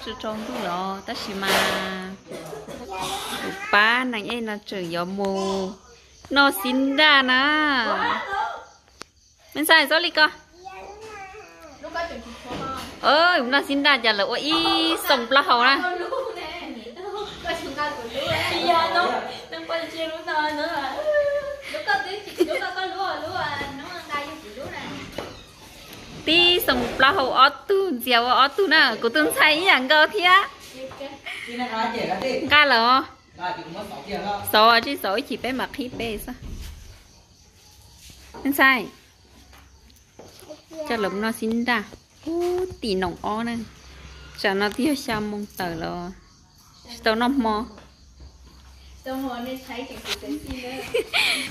Tsaus ntuj los tab sis mas kuv pab Neej Ej no tseem yuav mus noj xib nraj na. Me ntxhais, txhob li ko. Noj xib nraj cas lawv ua ib xoo plaub hau na. Tib xoo plaub hau ob tug, ntxias ua ob tug na, kuv tus ntxhais ib yam nkaus thiab. Nqa lawm os. Xauv tsis xauv ib chim peb mam qhib peb xwb. Me ntxhais, coj lawv mus noj xib nraj. Ub, tim noom ob na. Tsam no twb yog xya moo tawm los tsis tau noj hmo.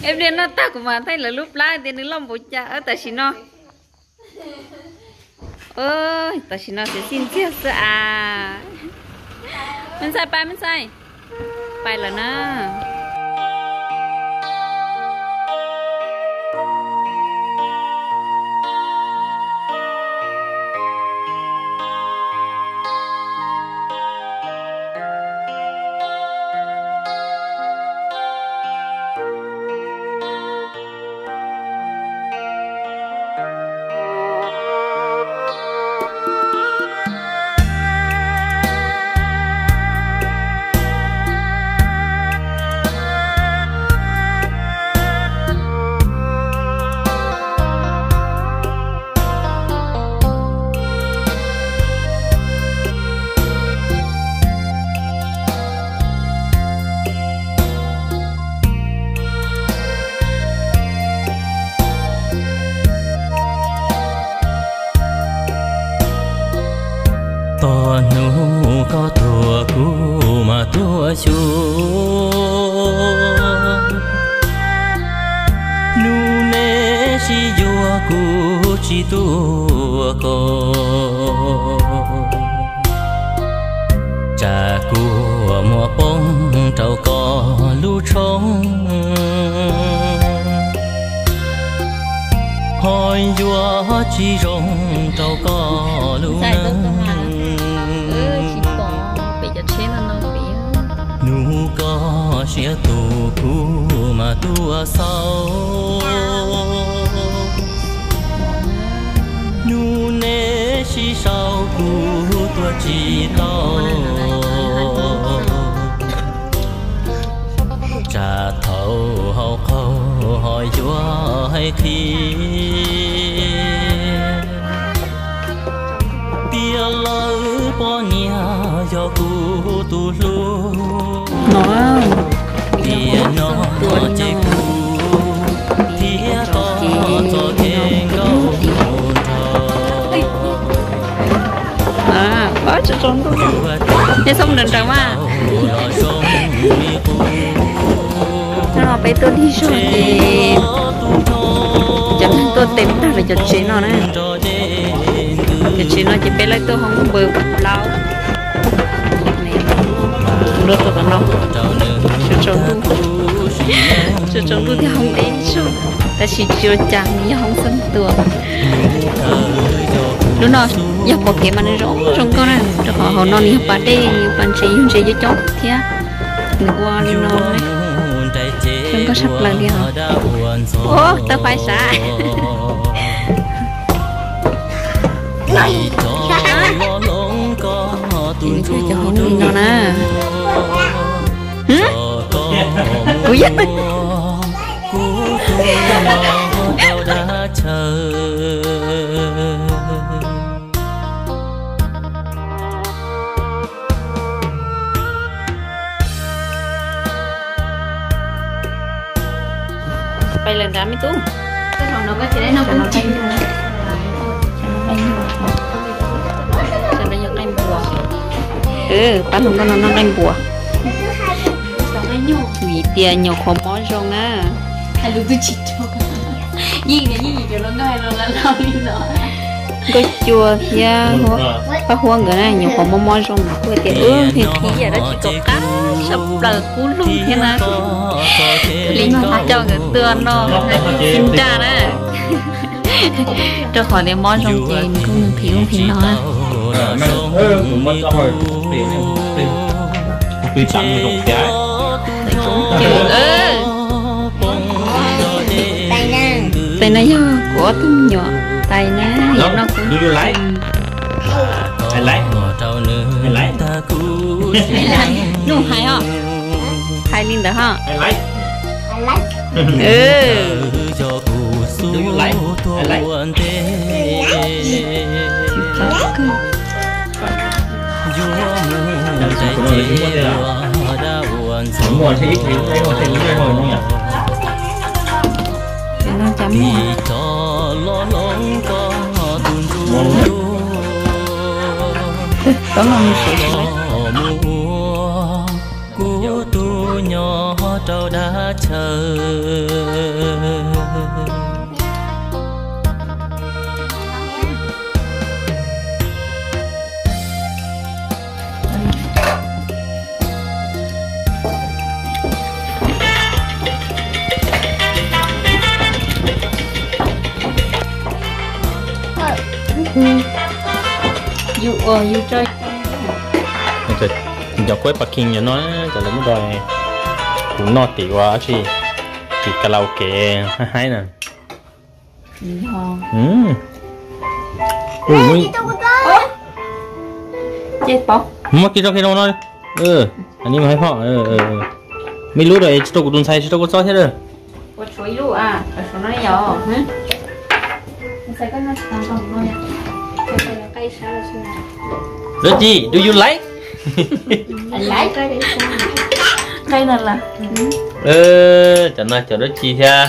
Eb, pliag noj tag kuv mam thaij lawv lub plab tias nws loj npaum cas tam sim no. Tam sim no xyov xij ntxiag xwb as. Me ntxhais, pais me ntxhais, pais lawm na. Txog hnub koj tuaj kuv mam tuaj xyuas, hnub neb sib yuav kuv tsis tuaj koj, tsam kua muag poob rau koj lub tshoob, ho yuav tsis zoo rau koj lub neej. Hnub koj siab tus kuv mam tuaj xauj, hnub neb sib sau kuv tuaj tsis tau, tsam thaum hauv qaug ho yuav hais qhia, tias lawv poj niam yog kuv tus hlub. No, tiam no ces kuv thiab koj txoj kev nkauj mus nrog. Txhob mus nrawm nrawm mas. Hnub no peb tuaj lig zog ces cov neeg tuaj tes tag lawv cov tsev no na. Cov tsev no ces peb lawv tuaj hoob npawg plaub. Lub tau no, tsaus ntuj, tsaus ntuj thiab hoob deb zog, tab sis tsis ua cas, yog hoob xeeb tuas. Lub no yog pom kev mas nws zoo zoo nkauj na, rau qhov hauv no nws yog pas dej, nws yog pas ntses, yug ntses coob coob thiab. Nws ua li no, zoo nkauj tshaj plaws li os. Ub, tawb fais sav. Cov hoob li no na. Kuv yog Pais lawm nrad me tub. Qaij npua. Pab hluas nkauj no noj qaij npua. Vim tias nyuam qhuav mob zoo na. Nkauj Cua thiab Paj Huab nkawd na nyuam qhuav mob mob zoo, kuj tias wb qhib qhib yam dab tsi kom qab tshaj plaws kub lug thiab na. Li coj nkawd tuaj noj xib nraj na. Rau qhov tias mob zoo ces nws kuj nws qhib ub qhib no na. Tus muab tso, tus plis, tus plis txav nws zoo thiab. Tais na yog kuv ob tug me nyuam tais na, yog no kuv. Do you like? I like. I like. Nug hais os. Hais li ntawd ho. I like. I like. Do you like? I like. Cov no cov muag. Cov no mus sawv tsis laib. Kuv tus nyob rau dab chaw. Yus ua yus tso. Cov kuab pa king no, cov lawv muab rau kuv noj tim ua dab tsi, tim karaoke haib haib na. Muab kiag tso kiag rau no. Ani mas haib phom. Muaj ib lub rau tsis rau kuv tus ntxhais, tsis rau kuv txob thiab. Dab Tsi, do you like? Cov no cov Dab Tsi thiab.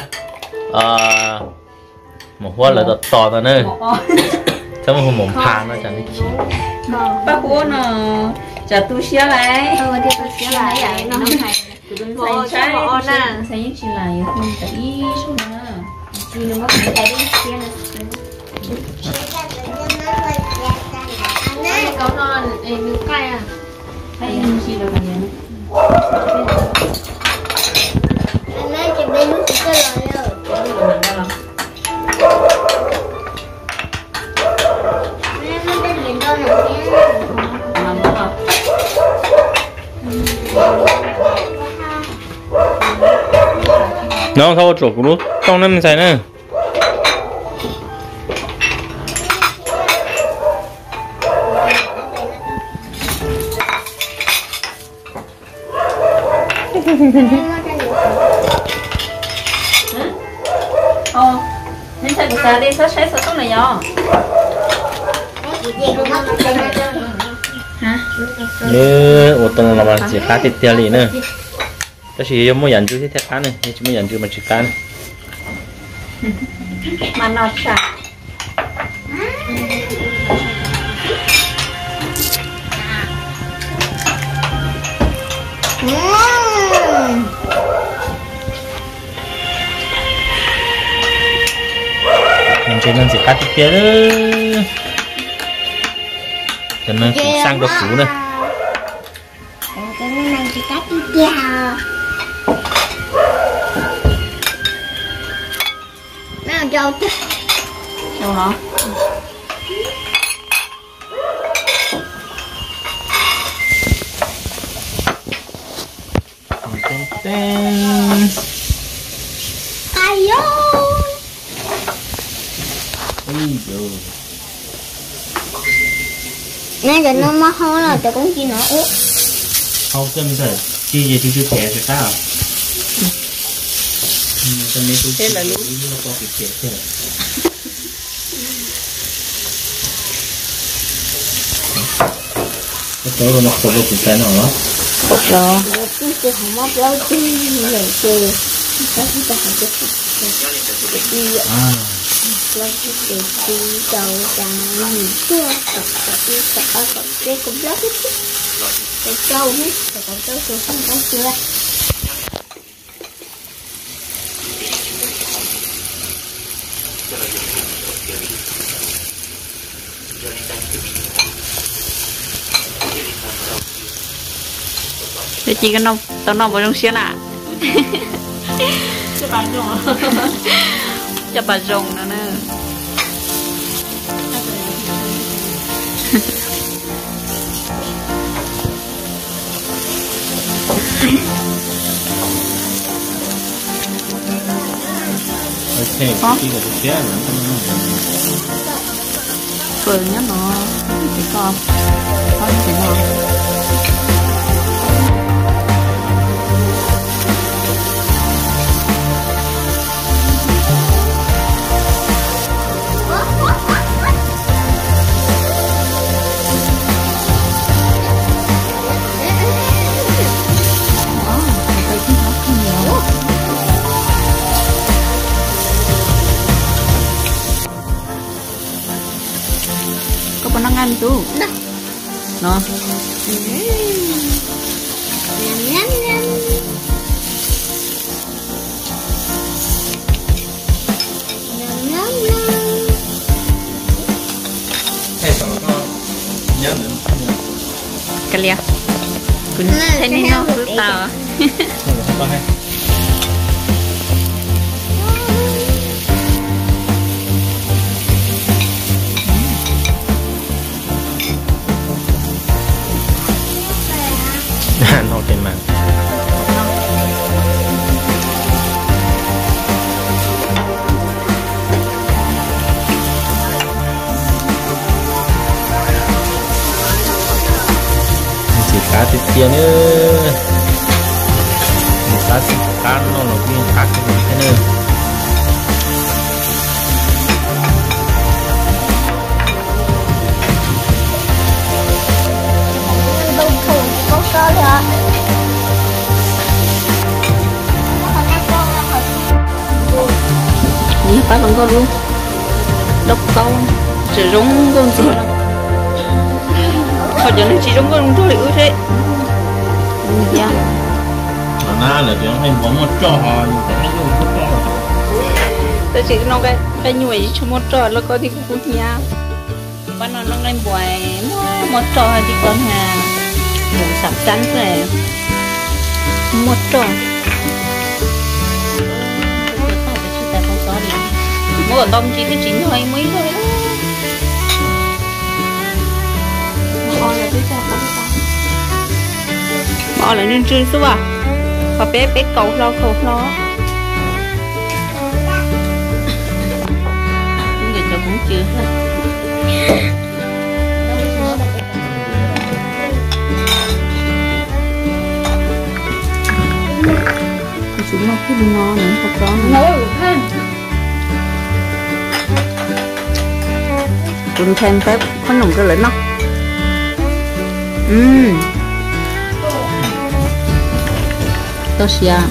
Maum Huab lawv tos tos tau na. Txhob muaj hu maum Pha no cov Dab Tsi. Pab Huab no, tsam tu siab lawm. Ntxhais yeej tsis lam yuav hu cov ib zaug na. No txhob ua tsuam kuv lub tooj na me ntxhais na. Ua tau no los mas ntxim qab tiag tiag li na. Tab sis yog muaj yam ntws thiaj thiaj qab ne, yog tsis muaj yam ntws mas tsis qab ne. Ntshe no ntxim qab tiag tiag. Cov no kuv xaj rau kuv na. Cov no muab hau los cov koob ci no ub. Hau coj me ntawm ci ces tsw tsw phem tsis qab os. Cov me tub, lub no pom phem phem. Koj tau no qhuav rau kuv tais no los? Qhuav los. Plaub tug ces plaub tug ces plaub tug ces tsis rau cas, yim cuaj, kaum ib, kaum ob, kaum peb, kaum plaub, kaum rau, kaum rau tus xwb. Dab Tsi, tau noj puas zoo siab na? Coj pas zoo no na. Koj nyob no, ces koj, koj ces no. Koj puas noj nqaij me tub? No. Kav liam, kuv thaij nej noj lub tau. Noj ces mas. Ntxim qab tiag tiag na. Ntxim qab, ntxim qab, noj los kuj yeej qab kawg thiab na. Nws yog pab hluas nkauj lub lauj kaub, tseem zoo nkauj ntxiag. Ho cov neeg tsis zoo nkauj nrog li wb thiab. Tab sis no nqaij nyuam yeej tsis muaj roj, lauj kaub thiab kuv kub hnyiab. Pab no noj nqaij npua muaj, muaj roj, tib co niag mus xam xab xwb, muaj roj. Muab kom tau me ntsis twb tsis nyog muaj ib zaug li. Mov lawv ntsw ntsw xwb as, qhov peb, peb kaus hlo kaus hlo. Nkawd cov koob cw. Kuv tsis muaj kiag li no nws qhov tsob no. Kuv nthe peb qhob noom rau lawv noj. Tau siav.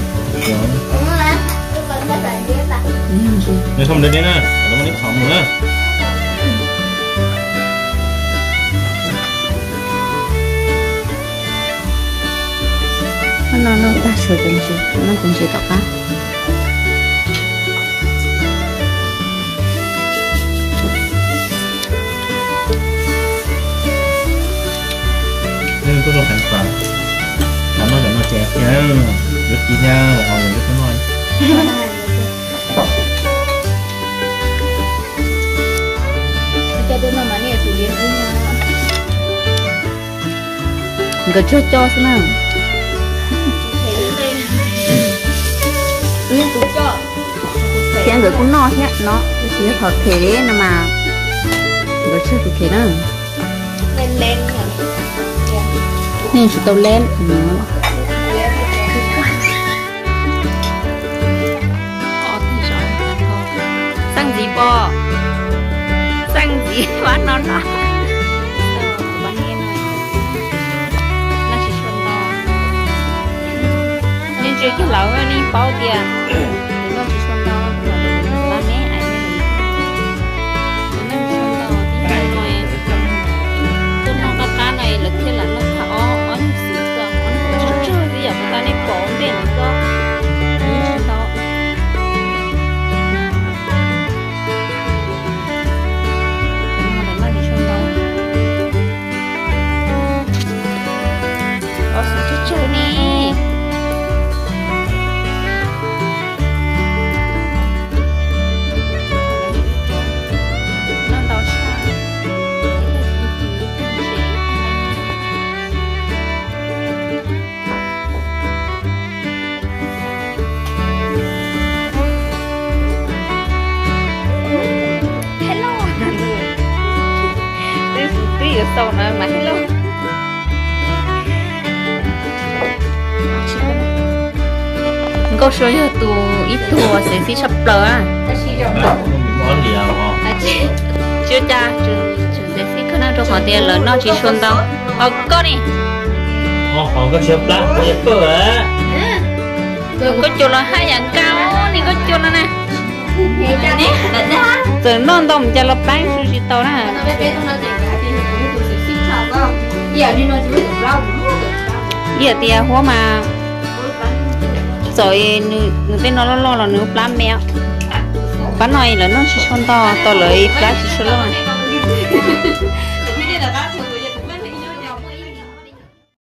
Noj, noj tag sawv ces noj cov ntses tom qab. Tuaj rau Haiv Xav, Xav noj cov no ces yuav ci thiab, ho yuav tuaj noj. Nkawd tsuas coj xwb na. Thiab nkawd kuj noj thiab no, tab sis yog thaum them no mas nkawd tsawg tus them na. Nej tsis tau leb. Xeeb ntxwv pom, xeeb ntxwv pab no no. Nej tsis tshua ntau, nej ntsia kiag lawv nej paub tias noj tsis tshua ntau, lab me ais, noj tsis tshua ntau. Tuaj noj qab qab no lawv thiaj lam noj tag ob, ob nyuag xwm xwb, ob nyuag tsawg tsawg xwb yom, puas tas nej pom ntej no xwb, tsis ntau. Lawv noj tsis tshua ntau. Ob xwm tsawg tsawg ne. Noj ntau tshaj. Ua Suav yog tus ib tug xev xib tshaj plaws. Tsis ua cas, tseem xev xib kawg no rau qhov tias lawv noj tsis tshua ntau. Ho koj ne? Koj cua los haj yam nkauj ne, koj cua no na. Txawm noj ntau mus cas los plab tsis tau na. Ib yam tias huab mas txawm nws tej no loj loj los nws plab me. Pab no lawv noj tsis tshua ntau, tau lawv plab tsis tshua loj.